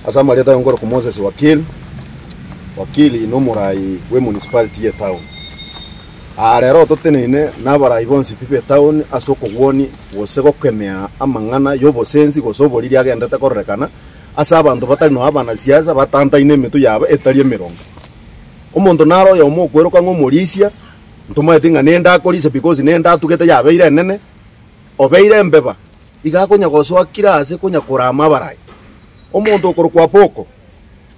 Ase amarieta aye nkorokwa Moses Wakili, Wakili nomorai bwe municipality ye town. Aa rero toteneine nabarai bonsi pi be town ase okogwoni gose gokemea amang'ana yobosensi gose oboriri agenderete kororekana ase abanto batari nonya abanasiasa batantaine emetwe yabo etari emeronge. Omonto nare oyomo okweroka ng'a omorisia, ntomaeti ng'a nende akorisia because nende atugete yabeire enene, obeire embeba. Iga akonya gosoa kera aase konya korama abarai. Omonto okorokwa Apoko,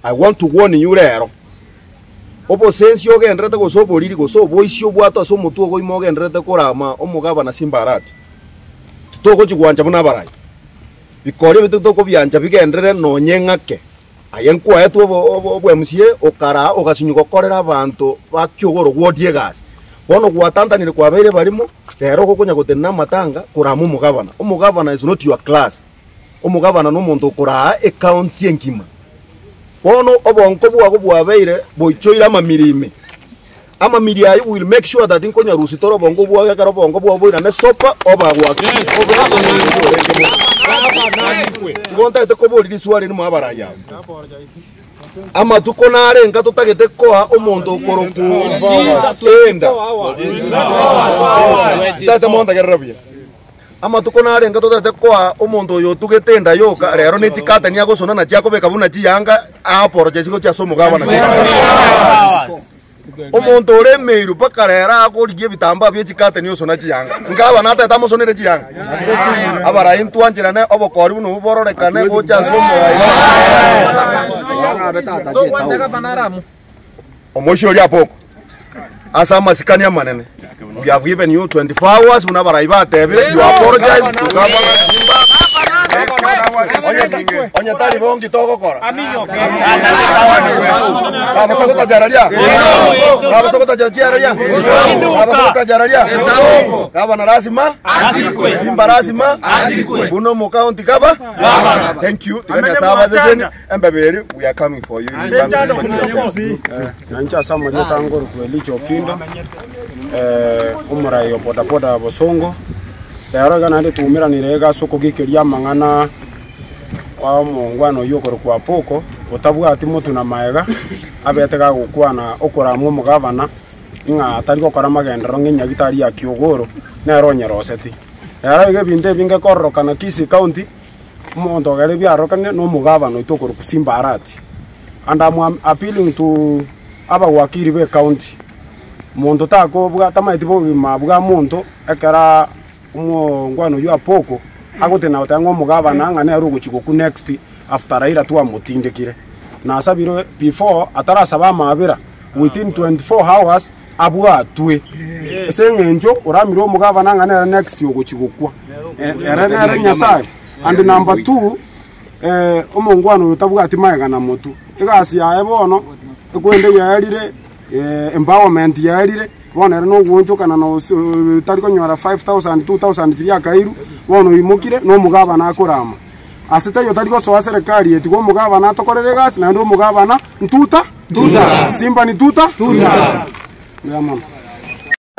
I want to warn you rero. Obosensi ogendererete gose oboriri gose oboisi obwate ase omotwe ogoima ogendererete korama omogabana Simba Arati. Titogochi gwancha buna abarai. Bikori ebi titokobiancha bigenderere nonye ng'ake. Aye nkwaetwe obo MCA okaraa ogasinywa gokorera abanto ba Kiogoro ward egasi. Bono gwatantanire kwabeire barimo, rero ogokonya gotenena amatanga korama omogabana. Omogabana is not your class. Omogabana nomonto okoraa ecounty engima. Bono obonko bwago bwabeire boichoire amamiri ime. Amamiri ayio will make sure that nkonyarusia tore obongo bwago ekero obongo bwao boirane sopa oba gwaki obe omonto orenge bobe. Igo ntagete koboria riswali rimo abarai aba. Amatuko narenga totagete koa omonto okorokwa enda. Ntagete montegerere buya. Amatuko narenge totagete koa omonto oyo otugete enda yoka, rero ne chikatani agosona na chiakobeka buna chiyanga, aaporoche gochia ase omogabana. Omonto ore emeiru mpaka rero akorigia ebitambaa bie chikatani osona chiyanga. Ngabana atagete amosonere chiyanga. Abarai ntwancherane obokori buna obwo bororekane gocha ase omorai. Omoisia oria Apoko, ase amasikani amanene, we have given you 24 hours buna abarai batebire, you apologize to Governor Simba. Onye, onye tari bongi togokora. Babosa gotajararia. Babosa gotajararia. Babosa gotajararia. Gavana lazima Simba lazima Buna omo county gava Thank you. Tiga Nyasaye abaseseni. Embebe eri we are coming for you. You come to yourself. Na inche ase amarieta angorokwa Elijah Okindo, omorai o bodaboda ya Bosongo. Rero iga naende twaumeranire iga ase okogiikeria amang'ana kwa omongwana oyio okorokwa Apoko, otabwati motwe na magega, abete gagokwana okoramwa omogavana, ng'a tari gokora amagenderero ng'a enyagitari ya Kiogoro nere onyeroseti. Rero iga ebinto ebinge kororokana Kisii County, Omonto ogere ebiarokanire nomogabana oito okorokwa Simba Arati. And I'm appealing to abawakili be county, monto takobwa tamaeti bogima bwa monto ekero omongwana oyio Apoko agotena goteba ng'a omogabana ng'a nere ogochia gokwa next after Raila twamotindekire. Nasabire before atarasaba amabera within 24 hours abwatwe ase eng'encho oramire omogabana ng'a nere next ogochia gokwa. Ere nere Nyasae. And number two, omongwana oyo tabwati magega na motwe. Egasi yaye bono, ekwende yaerire, empowerment yaerire, bono ere nogoonchokana na tari konyora 5000, 2000 chiria akairwe, bono oimokire na omogabana akorama. Ase taiyo tari gosoa serikali eye, tiga omogabana atokorere egasi naende omogabana ntuta, Simba ni tuta, mbuya mono.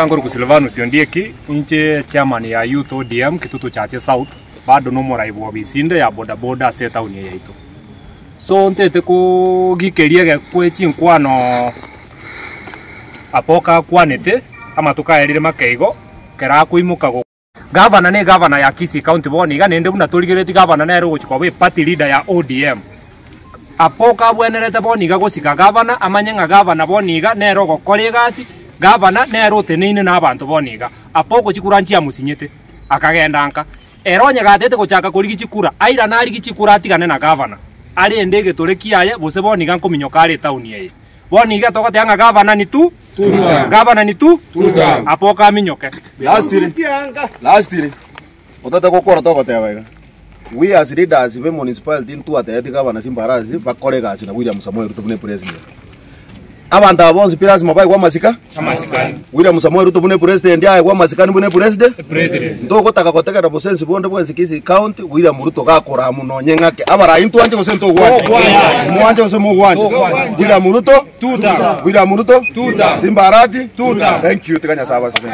Nkoruku Silvanus Ondieki, inche chairman ya Youth ODM Kitutu Chache South, bado nomorai bw'obisi inde ya bodaboda ase etaoni eye yaito. So ntete kogikeria egekwe chinkwano Apoka akwanete amatuko aerire make igo, kero akoimoka go. Gavana ne gavana ya Kisii County bono iga naende buna torigeretie gavana nere ogochia koba eparty leader ya ODM. Apoka abwenerete bono iga gosika gavana amanye ng'a gavana bono iga nere ogokora egasi, gavana nere oteneine na abanto bono iga. Apoko chikura nchiamusinyete, akagenda nka. Ere onye gatete gochaka korigia chikura, airane arigie chikura atigane na gavana, arende egetore kiaye gose bono iga nkominyoka are etaoni eye. Bono iga togoteba ng'a gavana ni tu, gavana ni tu, apoka aminyoke. Lastly, lastly, otete gokora togoteba iga, we as leaders be municipality ntwatebeti gavana Simba bakore egasi na William Samoei Ruto buna epresident. Abanto aba bonsi pi lasima baegwe amasika? Amasikani. William Samoei Ruto buna epresident aegwe amasikani buna epresident? President. Ntogotaka gotegerera bosensi bonde bwensi Kisii County, William Ruto gakoramwa nonye ng'ake. Abarai ntwanche gose ntogwancha? Mwanche gose mogwancha? William Ruto? Tuta. William Ruto? Tuta. Simba Arati? Tuta. Thank you. Tiga Nyasaye abasesenie.